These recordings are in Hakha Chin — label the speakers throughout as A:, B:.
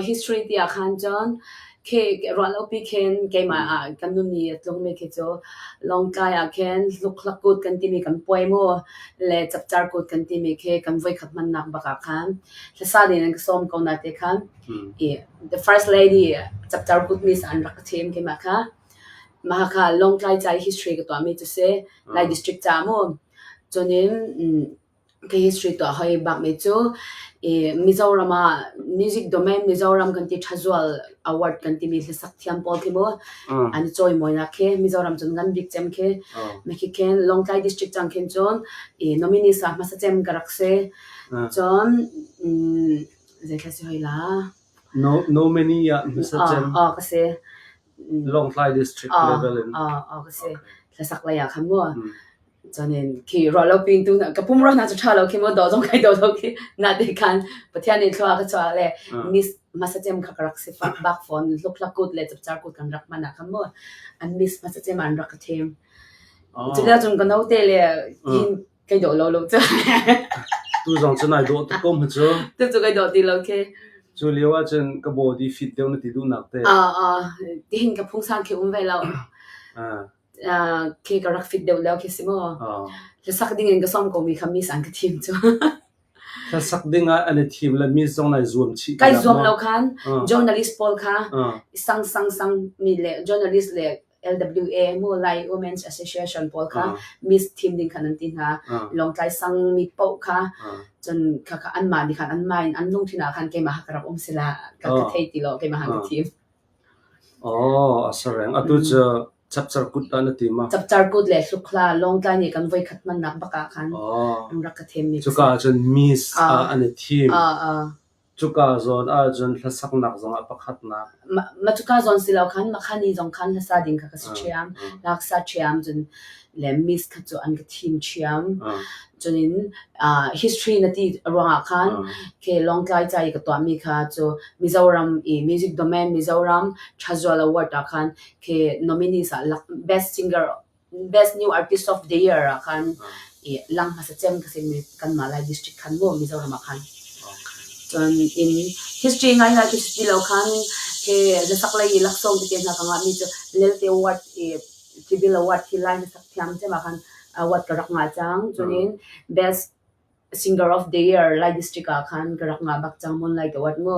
A: History tiah khan cun khi ruahlopi khin keimah ah kan nunni a tlungmi khi cu Lawngtlai ah khin Hlukhlak Kut kan timi kan puai mu le Chapchar Kut kan timi khi kan voikhat hmannak bak ah khan hlasa ding in ka sawm ko na te khan i the first lady Chapchar Kut miss an rak ka thim keimah kha. Mah kha Lawngtlai ca i history ka tuahmi cu si Lai district ca mu. Cunin Ka history tuah hoi bakmi cu Mizoram ah Music Domain Mizoram kan ti Ṭhazual Award kan timi hlasak thiam pawl khi mu an i cawimawinak khi Mizoram cun ngan bik cem khi. Khi khin Lawngtlai District cang khin cun i nominees ah hmasa cem ka rak si. Cun zeithla si hoi la?
B: Nominee ah hmasa cem.
A: Ka si.
B: Lawngtlai District level in.
A: Ka si. Hlasak lei ah khan mu. Cun khi ruahlopi tu ka pumrua hna cu ṭha lo khi maw dawh zong kai dawh lo khi nate khan Pathian nih thlua ka chuah le miss hmasa cem kha ka rak si fak bak fawn hlukhla kut le chapchar kut kan rak hman ah khan mu an miss hmasa cem an rak ka thim. Culio cun ka note le hin kai dawh lo lo cu.
B: Tu zong cu nai dawh tuk ko mu cu.
A: Tu cu kai dawh ti lo khi.
B: Cu lio ah cun ka body fit deuh na ti duhnak te.
A: Tihin ka phungsan khi um ve lo. Khi ka rak fit deuh lio khi si mu. Hlasak ding in ka sawm ko mi kha miss an ka thim cu.
B: Hlasak ding ah an i thim le miss zong nai zuam chih
A: Kai zuam lo khan journalist pawl kha sang sang sang mi le journalist le LWA mu Lai Women's Association pawl kha miss thim ding khan an ti hna. Lawngtlai sang mi paoh kha cun kha kha anmah nih khan anmah in an lungthin ah khan keimah ka rak um sila ka ka thei ti lo keimah han ka thim.
B: Aw, a si reng. Atu cu chapchar kut dah na ti ma?
A: Chapchar kut le hlukhla Lawngtlai nih kan voikhat hmannak bak ah khan an rak ka thimmi ka si.
B: Cuka ahcun miss ah an i thim. Cuka zawn ahcun hlasaknak zongah pakhatnak.
A: Ma cuka zawn si lo khan makhani zong khan hlasa ding kha ka si ṭhiam. Laksa ṭhiam cun le miss kha cu an ka thim ṭhiam. Cun in history na ti ruangah khan khi Lawngtlai ca i ka tuahmi kha cu Mizoram i Music Domain Mizoram Ṭhazual Award ah khan khi nominees ah Best Singer Best New Artist of the Year ah khan i lang hmasa cem ka si kanmah Lai district khan mu Mizoram ah khan. Cun in history ngaingai khi si lo khan khi hlasak lei i laksawng tete hna ka ngahmi cu Lelte Award i Tibil Award hi Lai hlasak thiam cem ah khan award ka rak ngah cang. Cun in Best Singer of the Year Lai District ah khan ka rak ngah bak cang Moonlight Award mu.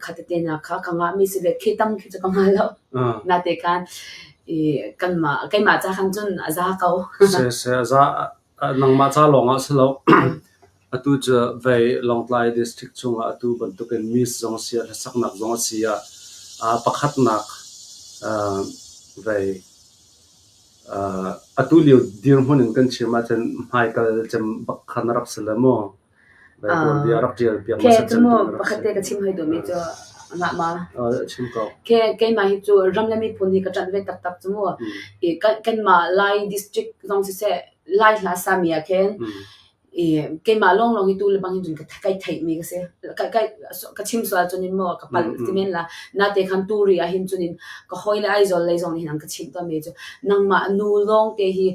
A: Kha tete hna kha ka ngahmi si le khi tam khi cu ka ngah lo. Nate khan i kanmah keimah ca khan cun a za ko.
B: Siseh a za nangmah ca lawng ah si lo. Atu cu vei Lawngtlai District chungah atu bantukin Miss zong a si ah hlasaknak zong a si ah pakhatnak vei atu lio dirhmun in kan chim ahcun hmaikal cem bak kha na rak si le maw? Vei tuanbia rak ṭial piak
A: Ke
B: hmasa
A: cu
B: cem
A: mu
B: ding a rak
A: pakhat
B: si.
A: te ka chim hoi duhmi cu ngah ma?
B: Chim ko.
A: Ke keimah hi cu ram le miphun hi ka ṭanh ve taktak cu mu. I kanmah Lai district zong siseh Lai hla sami ah khin i keimah lawnglawng hi tu le bang hin cun ka kai theihmi ka si. Ka, ka, ka chim sual cun in maw ka palh ti men la. Nate khan turi ah hin cun in ka hawi le Aizawl lei zong nih hin an ka chimh tawnmi cu nangmah nu lawng te hi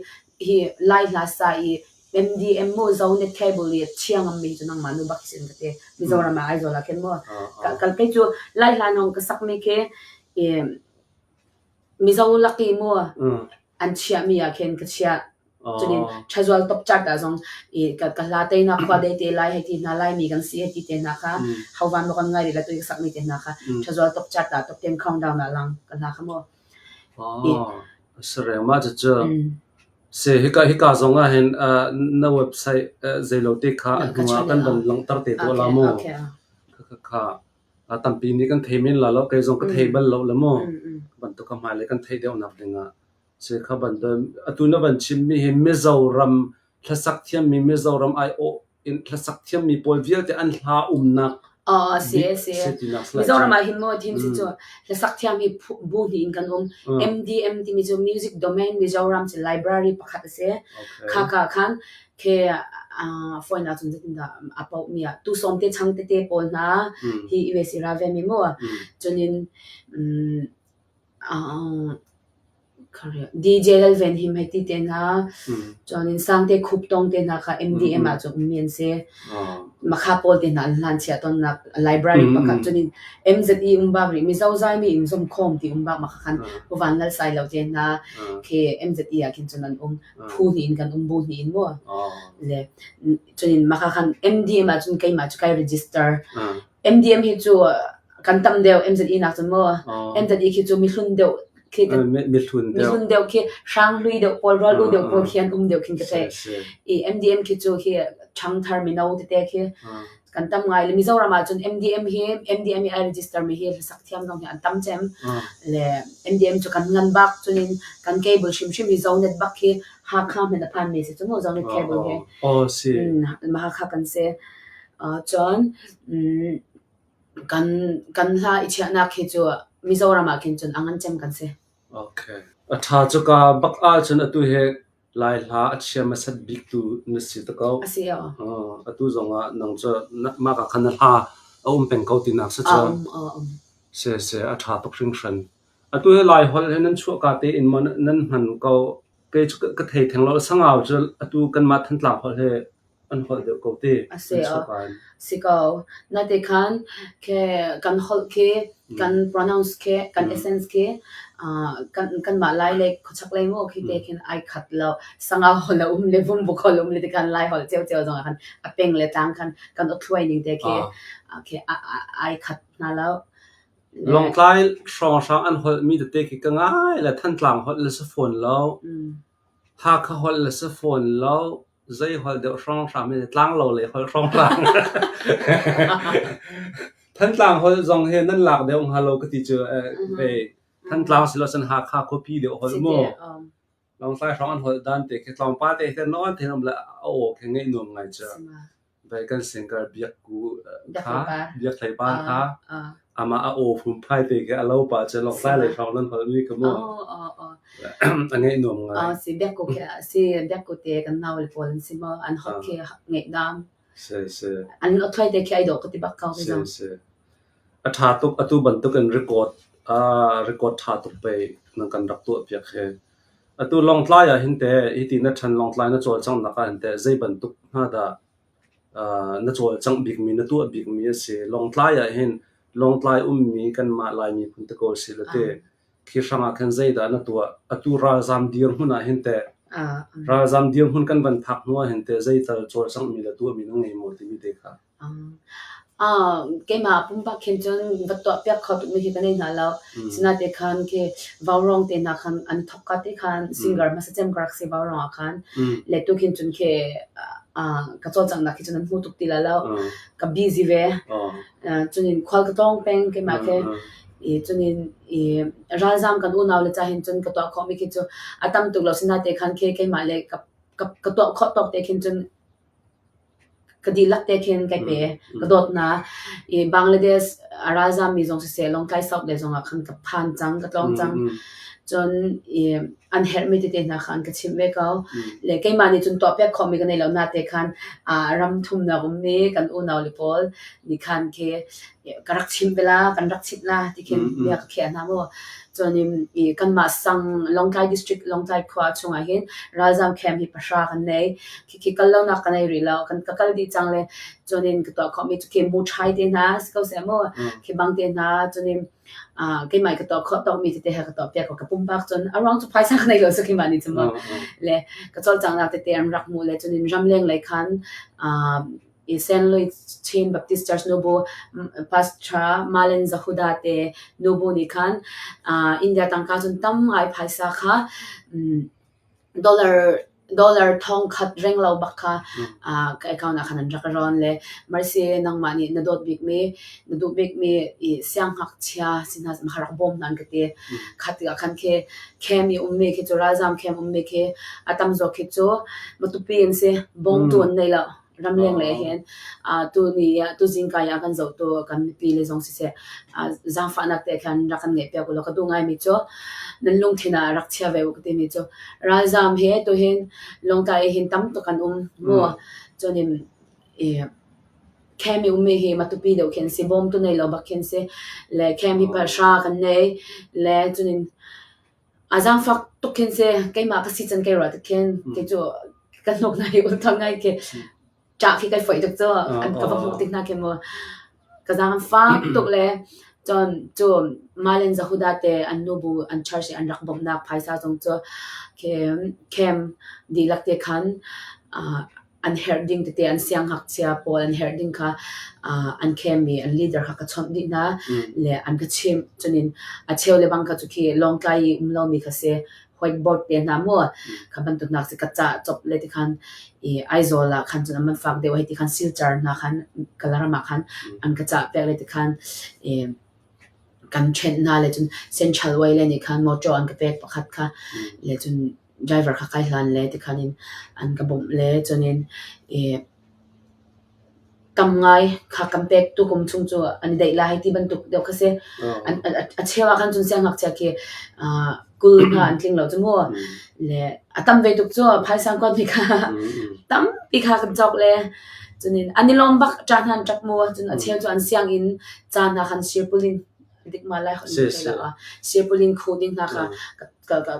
A: hi Lai hla sa i MDM mu Zonet cable i chia ngammi cu nangmah nu bak sin ka ti. Mizoram ah Aizawl ah khin mu. Ka, ka kei cu Lai hla nong ka sakmi khi i Mizo lak i mu an chiahmi ah khin ka chiah. Cunin ṭhazual top chart ah zong i ka, ka hla teinak khua dei te lai hei ti hna Laimi kan si hei ti te hna kha hovan maw kan ngai rih la tu i ka sakmi te hna kha ṭhazual top chart ah top 10 countdown ah lang ka hla kha mu. I
B: Sareng mah cucu si hika hika zong ah hin na website zeilo te kha a
A: ka
B: hnu ah
A: channel
B: kan
A: ah
B: van langhter te tuah la
A: okay
B: mu.
A: okay
B: Kha kha tampi nih kan thei men la lo kei zong ka thei bal lo le mu. Bantuk ka hmailei kan theih deuh nak ding ah Si kha bantuk atu na van chimmi hi Mizoram hlasak thiammi Mizoram aiawh in hlasak thiammi pawl vialte an hla umnak
A: Aw si
B: bik
A: si.
B: si tinak si lai
A: Mizoram
B: cu.
A: ah hin maw thim si cu hlasak thiam hi bu hnih in kan um. MDM timi cu Music Domain Mizoram cu library pakhat a si.
B: Okay.
A: Kha ka khan khe phone ah cun zeitindah a paoh mi ah tu sawm te chang tete pawl hna hi US i ra ve mi mu. Cunin DJ Lalvenhim hei ti te hna, cun in Sangte Khuptong te hna kha MDM ah cun ummi an si. Makha pawl te hna an hlan chia tawnnak library pakhat cun in MZE um bak rih Mizo zaimi in zumkhawm ti um bak makha khan Pu Van Lal Sailo te hna khi MZE ah khin cun an um. Phu hnih in kan um bu hnih in mu. Le cun in makha khan MDM ah cun keimah cu kai register. MDM hi cu kan tam deuh MZE nak cun mu. MZE khi cu mihlun deuh khi
B: mihlun deuh
A: mihlun deuh khi hranghlui deuh pawl rual u deuh pawl khi an um deuh khin ka theih. I MDM khi cu khi ṭhangthar mino tete khi kan tam ngai le Mizoram ah cun MDM hi MDM i ai register mi hi hlasak thiam zong hi an tam cem. Le MDM cu kan ngan bak cunin kan cable hrimhrim hi Zonet bak khi Hakha hmanh a phan mi si cu mu Zonet cable hi.
B: Oh si.
A: Hakha kan si. Cun kan kan hla i chiahnak hi cu Mizoram ah khin cun a ngan cem kan si.
B: Okay. A ṭha cu ka bak ahcun atu hi Lai hla a chia hmasat bik tu na si te ko.
A: A si aw.
B: Atu zongah nang cu mah ka khan na hla a um peng ko tinak si cu.
A: A um, a um.
B: Si si, a ṭha tuk hringhran. Atu hi Lai holh hi nan chuahka tein maw nan hman ko? Kei cu ka thei theng lo. Sangau cu atu kanmah Thantlang holh hi an holh deuh ko ti.
A: A si Si ko. Nate khan ke kan holh khi kan pronounce khi kan essence khi kan kanmah Lai le khuachak lei mu khi te khin ai khat lo. Sangau holh a um le Vumbuk holh um le ti khan Lai holh ciocio zong ah khan a peng le tlang khan kan awthluai ning te khi khi ai khat hna lo.
B: Lawngtlai hrawnghrang an holhmi tete khi ka ngai le Thantlang holh le si fawn lo. Hakha holh le si fawn lo. Zei holh deuh hrawnghrang mi tlanglo lei holh hrawnghrang. Thantlang holh zong hi nan lak deuh hnga lo ka ti cu ve. Thantlang si lo cun Hakha khuapi deuh holh mu. Lawngtlai hrawng an holh dan te khi tlawmpal te khi nawn te um le a aw khi ngaih nuam ngai cu. Vai kan singer Biak Ku kha Biak Hlei Par kha amah a aw phunphai te khi a lo pah cu Lawngtlai lei hrawng nan holh mi kha mu. A ngaih nuam ngai.
A: Si Biak Ku khi si Biak Ku te kan nau le pawl an si maw an holh khi ngaih dam.
B: Si si.
A: An aw te khi ai dawh ka ti bak ko.
B: Si si. A ṭha tuk atu bantuk in record record ṭha tuk pei nan kan rak tuah piak hi. Atu Lawngtlai ah hin teh hiti na ṭhan Lawngtlai na cawlcanghnak ah hin teh zei bantuk hna dah na cawlcangh bikmi na tuah bikmi a si? Lawngtlai ah hin Lawngtlai ummi kanmah Lai miphun te ko si la ti. Khi hrang ah khan zeidah na tuah? Atu ralzaam dirhmun ah hin teh ralzaam dirhmun kan van phak hnu ah hin teh zeital cawlcanghmi le tuahmi na ngei maw timi te kha.
A: Keimah pumpak khin cun va tuahpiak kho tukmi khi ka nei hna lo. Sinain khan khi vaurawng te hna khan an thawk ka te khan singer hmasa cem ka rak si vaurawng ah khan. Le tu khin cun khi ka cawlcanghnak khi cun an hmu tuk ti lai lo. Ka busy ve. Cun in khual ka tlawng peng keimah khi. I cun in i ralzaam kan unau le ca hin cun ka tuah khawhmi khi cu a tam tuk lo. Sinain khan khi keimah le ka tuah khawh tawk te khin cun Ka dihlak te khin kai pe. Ka dawt hna. I Bangladesh a ralzaammi zong siseh, Lawngtlai South lei zongah khan ka phan cang, ka tlawng cang. Cun i an herhmi tete hna kha an ka chimh ve ko. Le keimah nih cun tuahpiak khawhmi ka nei lo nate khan ram thumnak ummi kan unau le pawl nih khan khi ka rak chimh ve la, kan rak chimh la ti khin bia ka khiah hna mu. Cun i kanmah sang Lawngtlai district Lawngtlai khua chungah hin ralzaam camp hi pahra kan nei. Khikhi kal lonak ka nei rih lo. Kan ka kal dih cang le cun in ka tuah khawhmi cu khi muṭhai te hna si ko seh mu. Khi bang te hna cun in keimah ka tuah khawh tawkmi tete he ka tuah piak ko. Ka pumpak cun a ruang cu phaisa ka nei lo cu keimah nih cun mu. Le ka cawlcanghnak tete an rak hmuh le cun in ramleng lei khan i St. Louis Chin Baptist Church nubu Pastor Malen Zahuda te nubu nih khan India tangka cun tam ngai phaisa kha Dollar thongkhat renglo bak kha ka account ah khan an rak rawn le Mercy nangmah nih na dawt bikmi na duh bikmi i siangngakchia si hna kha rak bawm hna an ka ti. Kha tikah khan khi camp i ummi khi cu ralzaam camp ummi khi a tam zawk khi cu Matupi an si. Bawmtu an nei lo. Ramleng lei hin tuni ah tuzing kai ah kan zohtu kan mipi le zong siseh zaangfahnak te khan rak kan ngeihpiak ulaw ka duh ngaimi cu nan lungthin ah rak chia ve u ka timi cu ralzaam he tuhin Lawngtlai hin tam tuk kan um mu. Cun in i camp i ummi hi Matupi deuh khi an si bawmtu nei lo bak khi an si le camp hi pahra kan nei le cun in. A zaangfak tuk khin si. Keimah ka si can kai ruah tik khin kei cu ka hnuk hna hi ulthang ngai khi ṭah khi kai foih tuk cu. An ka va hmuh tik hna khi mu ka zaangfak tuk le cun cu Malen Zahuda te an nubu an church i an rak bawmhnak phaisa zong cu khi camp dihlak te khan an herh ding tete an siangngakchia pawl an herh ding kha an camp i an leader kha ka chawnh dih hna le an ka chimh. Cunin a cheu le bang kha cu khi Lawngtlai i um lomi kha si whiteboard te hna mu kha bantuk nak si ka cah cop le ti khan i Aizawl ah khan cun an man fak deuh hei ti khan Silchar hna khan Kalaram ah khan an ka cah pek le ti khan i kan ṭhenh hna le cun Central way le nih khan motor an ka pek pakhat kha le cun driver kha kai hlan le tikhan in an ka bawmh le cunin i tam ngai kha kan pek tukum chung cu an i daih lai ti bantuk deuh kha si. A cheu ah khan cun siangngakchia khi 20 hna an tling lo cu mu. Le a tam ve tuk cu phaisa kuat mi kha tampi kha kan cawk le cunin an i lawm bak ṭa hna an ṭap mu. Cun a cheu cu an sianginn ca hna khan sirpulin dik ma lai sirpulin khu ding hna kha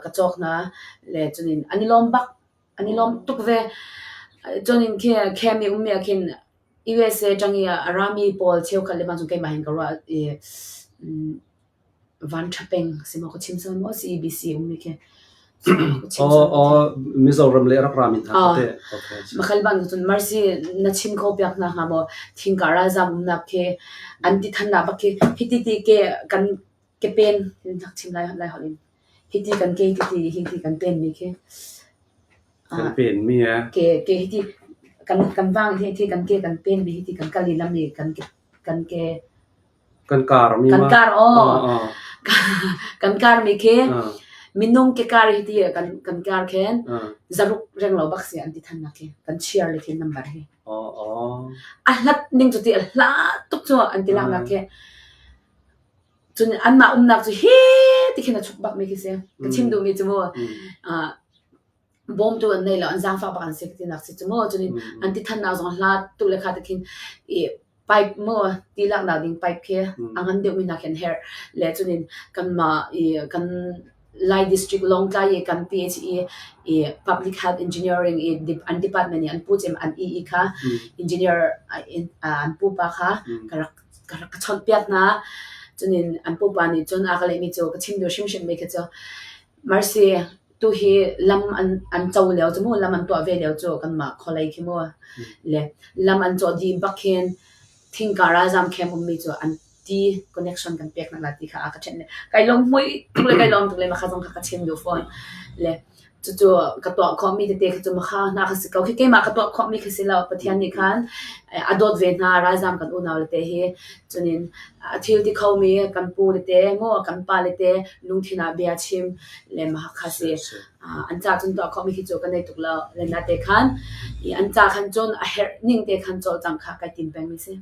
A: ka cawk hna le cunin an i lawm bak an i lawm tuk ve. Cunin khi camp i ummi ah khin USA ṭang i a rami pawl cheukhat le bang cun keimah hin ka ruah i van ṭha peng si maw ka chim sual maw CEBC ummi khi.
B: Aw Mizoram le rak rami hna kha teh. Okay.
A: Makhal bang cun Mercy na chim kho piak hna hnga maw thingka ralzam umnak khi an ti thannak bak khi hiti ti ke kan ke pen hak chim lai lai holh in hiti kan ke hiti hiti kan pen mi khi
B: Kan pen mi eh.
A: Ke ke hiti kan kan vang hi hiti kan ke kan pen mi hiti kan kal i lam i kan ke kan ke
B: Kan kar mi
A: kan
B: ma.
A: kar aw
B: Aw
A: kan kar mi khi minung ke kar hiti kan kan kar khen zaruk reng lo bak si an ti than nak khi kan chiar le khi number hi
B: Aw aw.
A: A hlat ning cu ti a hlat tuk cu an ti lak nak khi Cun anmah umnak cu hi ti khin a chuk bakmi khi si. Ka chim duhmi cu mu, bawmtu an nei lo, an zaangfah bak an si tinak si cu mu. Cun an ti thannak zong hlat tu le kha ti khin i pipe mu ti laknak ding pipe khi a ngan deuhmi hna khi an herh. Le cun in kanmah i kan Lai District Lawngtlai i kan PHE i Public Health Engineering i an department i an pu cem an EE kha engineer an pupa kha ka rak ka rak ka chawnhpiak hna. Cunin an pupa nih cun a ka lehmi cu ka chim duh hrimhrimmi khi cu Mercy tuhi lam an an co lio cu mu lam an tuah ve lio cu kanmah khualei khi mu le lam an cawh dih bak khin thingka ralzam camp ummi cu an ti connection kan pek hna la ti kha a ka ṭhenh le kai lawm hmui tuk le kai lawm tuk le mah kha zong kha ka chim duh fawn le Cucu ka tuah khawhmi tete kha cu makha hna kha si ko. Khi keimah ka tuah khawhmi kha si lo. Pathian nih khan a dawt ve hna ralzam kan unau le te hi. Cunin a thil ti khomi kan pu le te, maw kan pa le te lungthin ah bia chim le mah kha si. An ca cun tuah khawhmi khi cu ka nei tuk lo. Le nate khan an ca khan cun a herh ning te khan cawlcangh kha kai tim pengmi si.